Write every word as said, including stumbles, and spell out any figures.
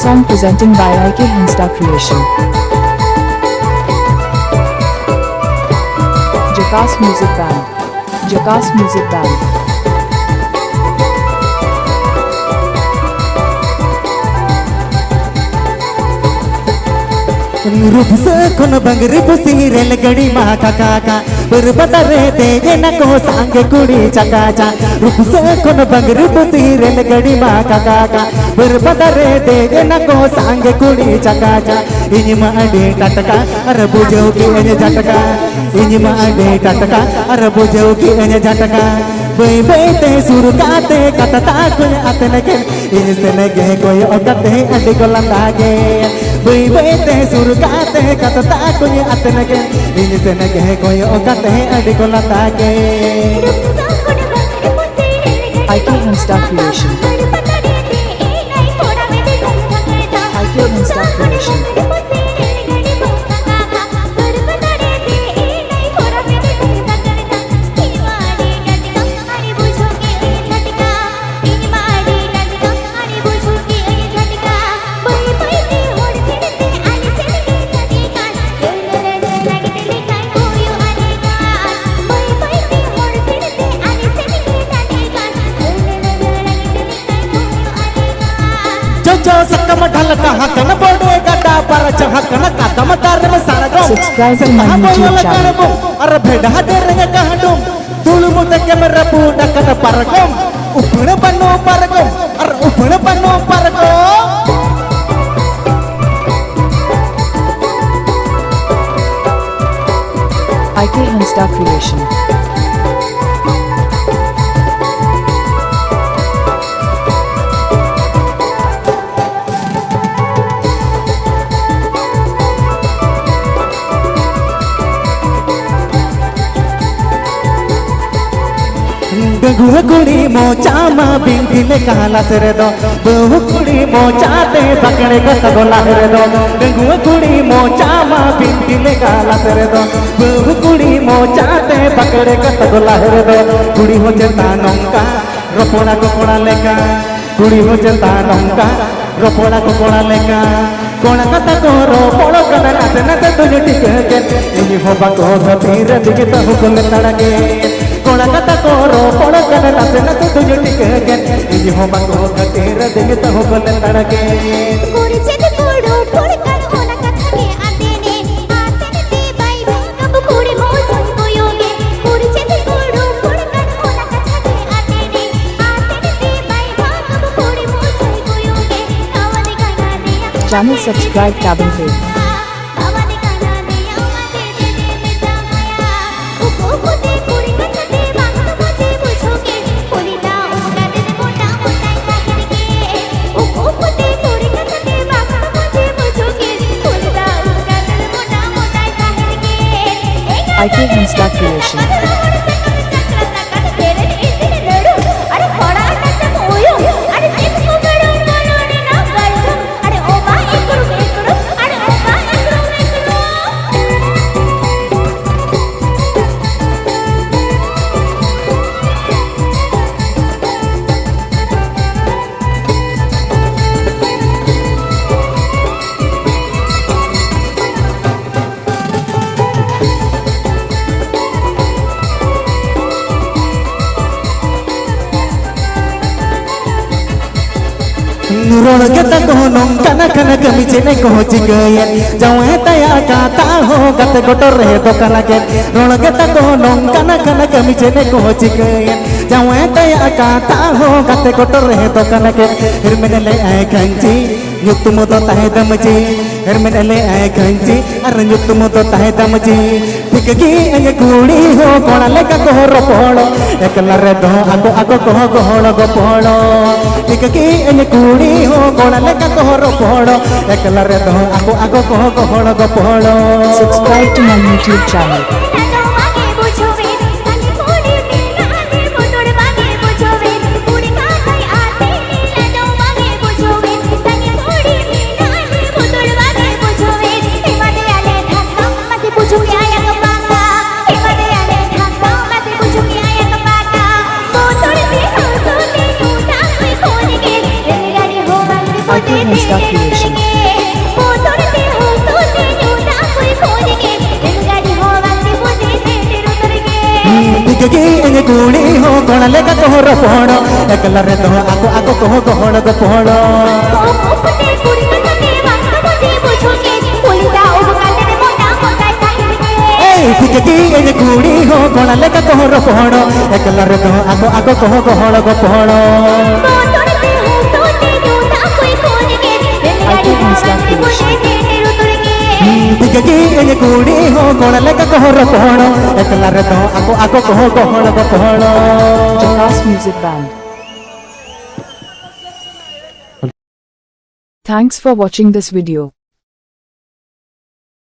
Song presenting by I K Hansta Creation. Jakass Music Band. Jakass Music Band. ᱨᱩᱯᱥᱟᱹ ᱠᱷᱚᱱ ᱵᱟᱝᱨᱤ ᱯᱩᱥᱤ rail ᱜᱟᱹᱰᱤ ᱢᱟ ᱠᱟᱠᱟ ᱠᱟ ᱵᱟᱹᱨᱵᱟᱫᱟ ᱨᱮ ᱫᱮᱡ ᱮᱱᱟ ᱠᱚ ᱥᱟᱸᱜᱮ ᱠᱩᱲᱤ ᱪᱟᱠᱟ ᱪᱟ ᱨᱩᱯᱥᱟᱹ ᱠᱷᱚᱱ ᱵᱟᱝᱨᱤ ᱯᱩᱥᱤ ᱨᱮᱞ ᱜᱟᱹᱰᱤ ᱢᱟ ᱠᱟᱠᱟ ᱠᱟ ᱵᱟᱹᱨᱵᱟᱫᱟ ᱨᱮ ᱫᱮᱡ ᱮᱱᱟ ᱠᱚ ᱥᱟᱸᱜᱮ ᱠᱩᱲᱤ ᱪᱟᱠᱟ ᱪᱟ ᱤᱧ ᱢᱟ ᱟᱹᱰᱤ ᱴᱟᱴᱠᱟ ᱟᱨ ᱵᱩᱡᱷᱟᱹᱣ ᱠᱮᱜ ᱟᱹᱧ ᱡᱷᱟᱴᱠᱟ ᱤᱧ ᱢᱟ ᱟᱹᱰᱤ ᱴᱟᱴᱠᱟ ᱟᱨ ᱵᱩᱡᱷᱟᱹᱣ ᱠᱮᱜ ᱟᱹᱧ ᱡᱷᱟᱴᱠᱟ ᱵᱟᱹᱭ ᱵᱟᱹᱭ ᱛᱮ ᱥᱩᱨ ᱠᱟᱛᱮ ᱠᱟᱛᱟ ᱛᱟᱠᱚᱧ ᱟᱛᱮᱱ ᱠᱮᱱ ᱤᱧ ᱥᱮᱱ ᱜᱮ ᱠᱚᱭᱚᱜ ᱠᱟᱛᱮ ᱟᱹᱰᱤ ᱠᱚ ᱞᱟᱸᱫᱟ ᱜᱮ ᱵᱟᱹᱭ ᱵᱟᱹᱭ ᱛᱮ ᱥᱩᱨ ᱠᱟᱛᱮ ᱠᱟᱛᱟ ᱛᱟᱠᱚᱧ ᱟᱛᱮᱱ ᱠᱮᱱ ᱤᱧ ᱥᱮᱱ ᱜᱮ ᱠᱚᱭᱚᱜ ᱠᱟᱛᱮ ᱟᱹᱰᱤ ᱠᱚ ᱞᱟᱸᱫᱟ ᱜᱮ I K Hansta Creation. I K Hansta Creation. ᱡᱚᱡᱚ ᱥᱟᱠᱟᱢ ᱰᱷᱟᱞᱠᱟ ᱦᱟᱠᱟᱱ ᱵᱚᱰᱮ ᱜᱟᱰᱟ ᱯᱟᱨᱪᱟ ᱦᱟᱠᱟᱱ ᱠᱟᱫᱟᱢ ᱫᱟᱨᱮᱢ ᱥᱟᱲᱜᱚᱢ Subscribe to my ᱥᱮᱛᱟ YouTube ᱵᱚᱭᱚᱞ channel. ᱠᱟᱲᱵᱚ ᱟᱨ ᱵᱷᱮᱰᱟ ᱫᱮᱨᱮᱧ ᱠᱟᱦᱰᱩᱢ ᱫᱩᱲᱩᱢ ᱛᱮᱜᱮᱢ ᱨᱟᱹᱯᱩᱫ ᱟᱠᱟᱫ ᱯᱟᱨᱠᱚᱢ ᱩᱯᱲᱟᱹ ᱵᱟᱹᱱᱩᱜ ᱯᱟᱨᱠᱚᱢ ᱟᱨ ᱩᱯᱲᱟᱹ ᱵᱟᱹᱱᱩᱜ ᱯᱟᱨᱠᱚᱢ I K Hansta Creation. ᱰᱟᱺᱜᱩᱣᱟᱹ ᱠᱩᱲᱤ ᱢᱚᱪᱟ ᱢᱟ ᱵᱤᱱᱛᱤ ᱞᱮᱠᱟ ᱞᱟᱥ ᱨᱮᱫᱚ ᱵᱟᱹᱦᱩ ᱠᱩᱲᱤ ᱢᱚᱪᱟ ᱛᱮ ᱵᱟᱠᱲᱮ ᱠᱚ ᱛᱟᱵᱚ ᱞᱟᱥ ᱨᱮᱫᱚ ᱰᱟᱺᱜᱩᱣᱟᱹ ᱠᱩᱲᱤ ᱢᱚᱪᱟ ᱢᱟ ᱵᱤᱱᱛᱤ ᱞᱮᱠᱟ ᱞᱟᱥ ᱨᱮᱫᱚ ᱵᱟᱹᱦᱩ ᱠᱩᱲᱤ ᱢᱚᱪᱟ ᱛᱮ ᱵᱟᱠᱲᱮ ᱠᱚ ᱛᱟᱵᱚ ᱞᱟᱥ ᱨᱮᱫᱚ ᱠᱩᱲᱤ ᱦᱚᱸ ᱪᱮᱛᱟᱱ ᱱᱚᱝᱠᱟ ᱨᱚᱯᱚᱲᱟ ᱠᱚ ᱠᱚᱲᱟ ᱞᱮᱠᱟ ᱠᱩᱲᱤ ᱦᱚᱸ ᱪᱮᱛᱟᱱ ᱱᱚᱝᱠᱟ ᱨᱚᱯᱚᱲᱟ ᱠᱚ ᱠᱚᱲᱟ ᱞᱮᱠᱟ, ᱠᱚᱲᱟ ᱠᱟᱛᱷᱟ ᱠᱚ ᱨᱚᱯᱚᱲ ᱠᱟᱱᱟ, ᱱᱟᱥᱮ ᱱᱟᱥᱮ ᱫᱩᱧ ᱴᱷᱤᱠᱟᱹ ᱠᱮᱫ, ᱤᱧ ᱦᱚᱸ ᱵᱟᱠᱚ ᱠᱷᱟᱹᱛᱤᱨ ᱛᱮᱜᱮ ᱛᱟᱹᱦᱩ ᱠᱚ ᱞᱮᱛᱟᱲ ᱠᱮᱫ᱾ ᱠᱚᱲᱟ ᱠᱟᱛᱷᱟ ᱠᱚ ᱨᱚᱯᱚᱲ ᱠᱟᱱᱟ, ᱱᱟᱥᱮ ᱱᱟᱥᱮ ᱫᱩᱧ ᱴᱷᱤᱠᱟᱹ ᱠᱮᱫ, ᱤᱧ ᱦᱚᱸ ᱵᱟᱠᱚ ᱠᱷᱟᱹᱛᱤᱨ ᱛᱮᱜᱮ ᱛᱟᱹᱦᱩ ᱠᱚ ᱞᱮᱛᱟᱲ ᱠᱮᱫ᱾ ᱠᱩᱲᱤ ᱪᱮᱫ ᱠᱚ ᱨᱚᱯᱚᱲ ᱠᱟᱱ ᱚᱱᱟ ᱠᱟᱛᱷᱟ ᱜᱮ ᱟᱛᱮᱱᱮ, ᱟᱛᱮᱱ ᱛᱮ ᱵᱟᱭ ᱵᱷᱟᱜᱟᱵ ᱠᱩᱲᱤ ᱢᱚᱡᱽ ᱠᱚᱭᱚᱜᱮ, ᱠᱩᱲᱤ ᱪᱮᱫ ᱠᱚ ᱨᱚᱯᱚᱲ ᱠᱟᱱ ᱚᱱᱟ ᱠᱟᱛᱷᱟ ᱜᱮ ᱟᱛᱮᱱᱮ, ᱟᱛᱮᱱ ᱛᱮ ᱵᱟᱭ ᱵᱷᱟᱜᱟᱵ ᱠᱩᱲᱤ ᱢᱚᱡᱽ ᱠᱚᱭᱚᱜᱮ, ᱱᱟᱣᱟ ᱫᱤᱜᱟᱱᱟ ᱨᱮᱭᱟᱜ Channel subscribe ᱛᱟᱵᱚᱱ ᱯᱮ᱾ ᱱᱟᱣᱟ ᱫᱤᱜᱟᱱᱟ ᱨᱮᱭᱟᱜ ᱟᱛᱮᱱᱮ ᱢᱮᱛᱟᱢᱟᱭᱟ, ᱩᱠᱩ ᱩᱠᱩ ᱛᱮ ᱠᱩᱲᱤ ᱠᱟᱛᱷᱟ ᱛᱮ ᱵᱟᱝ ᱢᱚᱡᱽ ᱵᱩᱡᱷᱟᱹᱣ ᱜᱮ, ᱠᱩᱞᱤ ᱫᱟ ᱚᱱᱠᱟ ᱛᱮ ᱢᱚᱴᱟ ᱢᱚᱴᱟᱭ ᱛᱟᱦᱮᱱ ᱜᱮ, ᱩᱠᱩ ᱩᱠᱩ ᱛᱮ ᱠᱩᱲᱤ ᱠᱟᱛᱷᱟ ᱛᱮ ᱵᱟᱝ ᱢᱚᱡᱽ ᱵᱩᱡᱷᱟᱹᱣ ᱜᱮ, ᱠᱩᱞᱤ ᱫᱟ ᱚᱱᱠᱟ ᱛᱮ ᱢᱚᱴᱟ ᱢᱚᱴᱟᱭ ᱛᱟᱦᱮᱱ ᱜᱮ᱾ I K Hansda Creation. ᱨᱚᱲ ᱜᱮ ᱛᱟᱠᱚ ᱱᱚᱝᱠᱟᱱᱟ ᱠᱟᱱᱟ, ᱠᱟᱹᱢᱤ ᱪᱮᱫ ᱠᱚ ᱪᱤᱠᱟᱹᱭᱮᱫ, ᱡᱟᱶᱟᱭ ᱛᱟᱭᱟ ᱠᱟᱛᱷᱟ ᱦᱚᱸ ᱜᱟᱛᱮ ᱜᱚᱴᱚᱨ ᱨᱮ ᱫᱚᱠᱟᱱᱟ ᱠᱮᱫ᱾ ᱨᱚᱲ ᱜᱮ ᱛᱟᱠᱚ ᱱᱚᱝᱠᱟᱱᱟ ᱠᱟᱱᱟ, ᱠᱟᱹᱢᱤ ᱪᱮᱫ ᱠᱚ ᱪᱤᱠᱟᱹᱭᱮᱫ, ᱡᱟᱶᱟᱭ ᱛᱟᱭᱟ ᱠᱟᱛᱷᱟ ᱦᱚᱸ ᱜᱟᱛᱮ ᱜᱚᱴᱚᱨ ᱨᱮ ᱫᱚᱠᱟᱱᱟ ᱠᱮᱫ᱾ ᱦᱮᱨᱢᱮᱫ ᱞᱮ ᱟᱭ ᱠᱷᱟᱱᱪᱤ, ᱧᱩᱛᱩᱢ ᱫᱚ ᱛᱟᱦᱮᱸ ᱫᱟᱢ ᱡᱮ, ᱦᱮᱨᱢᱮᱫ ᱞᱮ ᱟᱭ ᱠᱷᱟᱱᱪᱤ, ᱟᱨ ᱧᱩᱛᱩᱢ ᱫᱚ ᱛᱟᱦᱮᱸ ᱫᱟᱢ ᱡᱮ᱾ ᱴᱷᱤᱠ ᱜᱮ ᱤᱧ ᱠᱩᱲᱤ ᱦᱚᱸ ᱠᱚᱲᱟ ᱞᱮᱠᱟ ᱠᱚ ᱨᱚᱯᱚᱲ, ᱮᱠᱞᱟ ᱨᱮᱫᱚ ᱟᱠᱚ ᱟᱠᱚ ᱠᱚ ᱜᱚᱦᱚᱲ ᱜᱚᱯᱚᱲ᱾ ᱴᱷᱤᱠ ᱜᱮ ᱤᱧ ᱠᱩᱲᱤ ᱦᱚᱸ ᱠᱚᱲᱟ ᱞᱮᱠᱟ ᱠᱚ ᱨᱚᱯᱚᱲ, ᱮᱠᱞᱟ ᱨᱮᱫᱚ ᱟᱠᱚ ᱟᱠᱚ ᱠᱚ ᱜᱚᱦᱚᱲ ᱜᱚᱯᱚᱲ᱾ Subscribe to my YouTube channel. ᱮᱠᱞᱟ ᱨᱮᱫᱚ ᱟᱠᱚ ᱟᱠᱚ ᱠᱚᱦᱚᱸ ᱜᱚᱦᱚᱲ ᱜᱚᱯᱚᱲ᱾ ᱠᱚ ᱩᱯ ᱩᱯ ᱛᱮ ᱠᱩᱲᱤ ᱠᱟᱛᱷᱟ ᱛᱮ ᱵᱟᱝ ᱛᱟᱵᱚ ᱡᱮ ᱵᱩᱡᱷᱟᱹᱣ ᱜᱮ᱾ ᱠᱩᱲᱤ ᱫᱟᱜ ᱩᱵ ᱠᱟᱛᱮ ᱨᱮ ᱢᱚᱴᱟ ᱢᱚᱴᱟᱭ ᱛᱟᱦᱮᱸ ᱜᱮ᱾ ᱮᱭ ᱴᱷᱤᱠ ᱜᱮ ᱤᱧ ᱠᱩᱲᱤ ᱦᱚᱸ ᱠᱚᱲᱟ ᱞᱮᱠᱟ ᱠᱚᱦᱚᱸ ᱨᱚᱯᱚᱲ᱾ ᱮᱠᱞᱟ ᱨᱮᱫᱚ ᱟᱠᱚ ᱟᱠᱚ ᱠᱚᱦᱚᱸ ᱜᱚᱦᱚᱲ ᱜᱚᱯᱚᱲ᱾ ᱵᱚᱛᱚᱨ ᱛᱮ ᱦᱚᱸ ᱥᱚ ᱛᱮ ᱧᱩ ᱫᱟᱜ ᱠᱚᱭ ᱠᱚᱨ ᱜᱮ᱾ ᱨᱮᱞ ᱜᱟᱹᱰᱤ ᱦᱚᱸ ᱵᱟᱝ ᱛᱮ ᱵᱚᱥᱮ ᱥᱮᱴᱮᱨ ᱩᱛᱟᱹᱨ ᱜᱮ᱾ ᱴᱷᱤᱠ ᱜᱮ ᱤᱧ ᱠᱩᱲᱤ ᱦᱚᱸ ᱠᱚᱲᱟ ᱞᱮᱠᱟ ᱠᱚᱦᱚᱸ ᱨᱚᱯᱚᱲ᱾ ᱮᱠᱞᱟ ᱨᱮᱫᱚ ᱟᱠᱚ ᱟᱠᱚ ᱠᱚᱦᱚᱸ ᱜᱚᱦᱚᱲ ᱜᱚᱯᱚᱲ᱾ Jakass Music Band. Thanks for watching this video.